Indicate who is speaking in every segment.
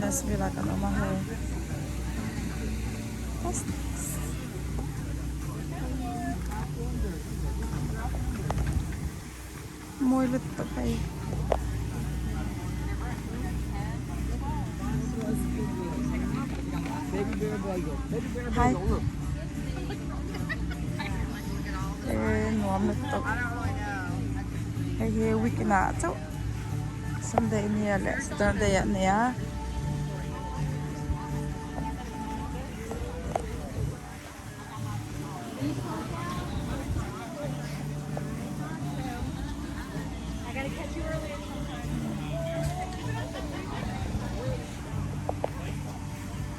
Speaker 1: Nashville ah kan awm a hei mawi lutuk hei. Hai e nuam lutuk hei hi weekend ah chauh Sunday nia leh Saturday ah ania.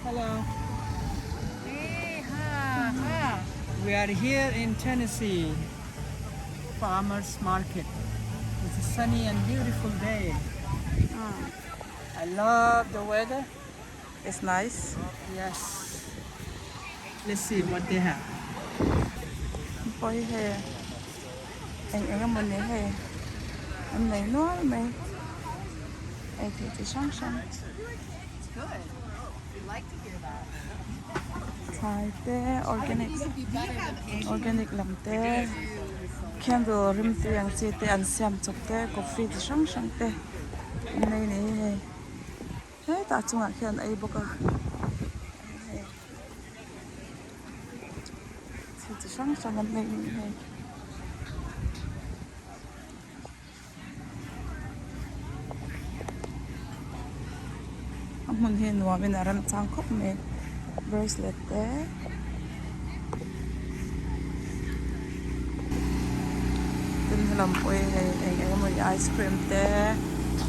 Speaker 2: Hello. We are here in Tennessee Farmers Market. It's a sunny and beautiful day. I love the weather.
Speaker 1: It's nice.
Speaker 2: Yes. Let's see what they have.
Speaker 1: Pawh hi hei eng eng emaw ni hei an nei nual mai ei theih chi hrang hrang thlai te organic organic lam te candle rim tui ang chi te an siam chawp te coffee chi hrang hrang te an nei ni hei. Hetah chungah khian ei bawk a hei thil chi hrang hrang an nei nih hei. A hmun hi nuam in a remchang khawp mai bracelet te tin helam pawh hi hei eng eng emawni ice cream te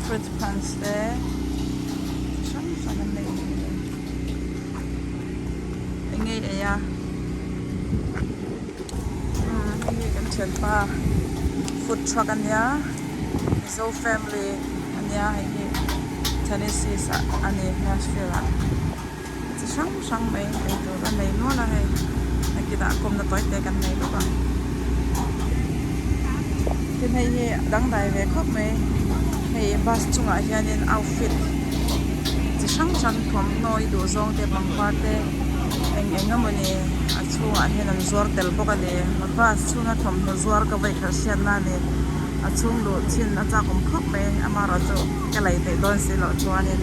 Speaker 1: fruit punch te chi hrang hrang an nei a ni eng nge ei a umm hei hi kan thianpa food truck a nia mizo family a nia hei hi Tennessee ah a ni Nashville ah. Chi hrang hrang mai ei tur a nei nual a hei nakinah kawmna tawi te kan nei bawk ang tin hei hi a dangdai ve khawp mai hei bus chungah hianin outfit chi hrang hrang thawmhnaw i duh zawng te pangpar te eng eng emawni a chhungah hian an zuar tel bawk a ni bus chhunga thawmhnaw zuar ka vawi khat hriatna a ni a chhung luh chin a chak awm khawp mai amaherawhchu ka lei theih dawn si loh chuanin.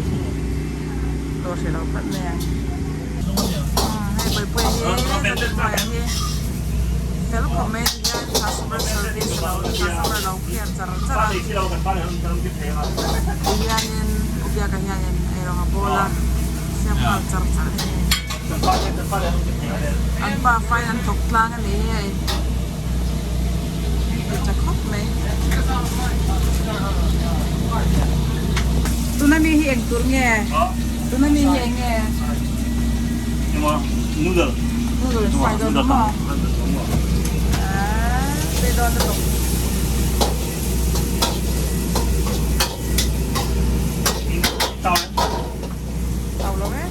Speaker 1: Dawr hre lo phat mai ang. Hei Puipuia hi Zodinmawia hi fel khawp mai a ni a, customer service a lo customer lo care char char a. Tihianin U Biaka hianin eirawng a bawl a, siam nghal char char a ni. An pa fain an thawk tlang a ni hei. Ti tha khawp mai. Tuna mi hi eng tur nge? Tuna mi hi eng nge?
Speaker 3: Emaw noodle.
Speaker 1: Noodle fry dawn maw? Ah, tui dawn lutuk. Tau lo e.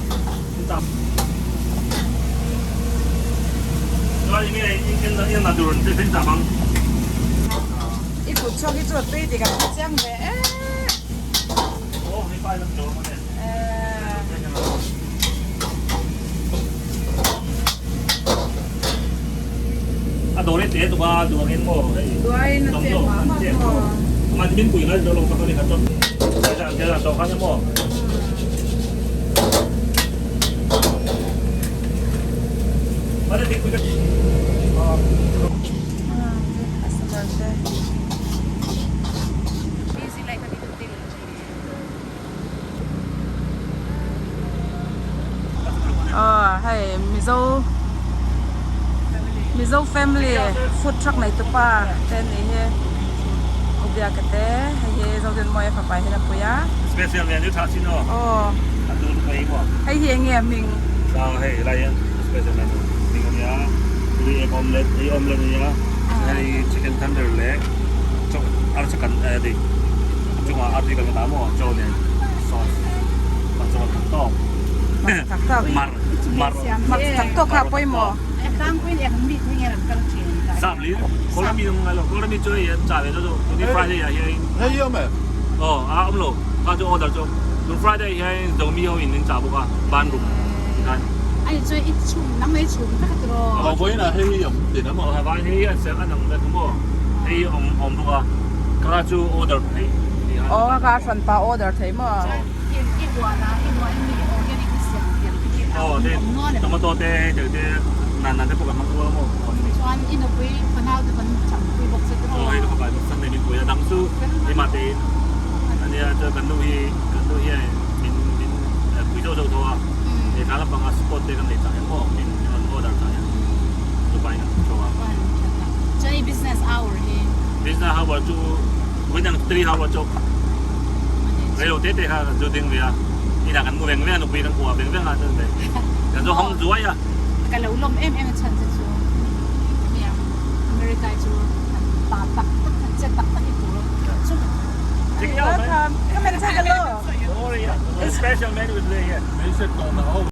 Speaker 1: I kut chhuak hi chu a tui dik ang chiang ve e.
Speaker 3: A dawr hi te tuk a duangin maw hei
Speaker 1: Duain a chet mah mah maw.
Speaker 3: Man min pui ngai lo ka ni kha chawt. Cái là khan maw.
Speaker 1: Customer te. Aw hei Mizo Mizo family food truck nei tupa te an nih hi U Biaka te hei hi Zodinmawia fapa hian a pui a.
Speaker 3: Special nen chu tha chin aw.
Speaker 1: Aw.
Speaker 3: A tu tu mai maw.
Speaker 1: Hei hi enge a hming?
Speaker 3: Aw hei helai hian special menu hming a nia tui egg omelette ei omelette a nia hei chicken tender leh chaw arsa kan eh dik a chungah artui kan dah maw chaw nen sauce mar chaw tak tawk
Speaker 1: tak tawk
Speaker 3: mar mar
Speaker 1: mar tak tawk kha pawimawh.
Speaker 3: Sap li kawlami ang ngai lo kawlami chu hei an chah ve chu tuni Friday ah hian
Speaker 4: Hei hi awm em?
Speaker 3: Aw a awm lo kha chu order chu. Tun Friday hian Zomi ho in min chah bawk a, ban ruk tikhan.
Speaker 4: Ani chuan i chhum nang mai chhum vek a tiraw?
Speaker 5: Aw vawiin ah hei hi awm tih na maw?
Speaker 3: Aw vai hei hi an ser an ang vek a maw? Hei hi awm awm bawk a, ka chu order theih tih a.
Speaker 1: Aw ka ka hran pa order thei maw?
Speaker 4: Chuan i i huan ah i huan mi organic i siam tiang te khi a awm awm nual em?
Speaker 3: Tomato te hei te te nan nan te pawh kan hmang kual a maw?
Speaker 4: Chuan i nupui fanau te kan changpui bawk che tiraw?
Speaker 3: Aw hei ka fapa Sunday min pui a dang chu keimah te in ania chuan kan nu hi kan nu hian min min pui zauh zauh tho a he tlang lampanga spot te kan nei chah hian maw min rawn order chah hian Dubai kan chhuak a.
Speaker 4: Chuan i business hour hi?
Speaker 3: Business hour chu vawiin 3 hour chu rei lo te te kha kan zu ding ve a inah kan mu veng veng a nupui kan kuah veng veng a chuan kan zu hawng zuai a.
Speaker 4: Ka lo lawm em em a chhan che chu hemi America chu han pa tak tak han che tak tak i tur chu.
Speaker 3: Welcome.
Speaker 1: Come and take a look.
Speaker 3: Special menu today here.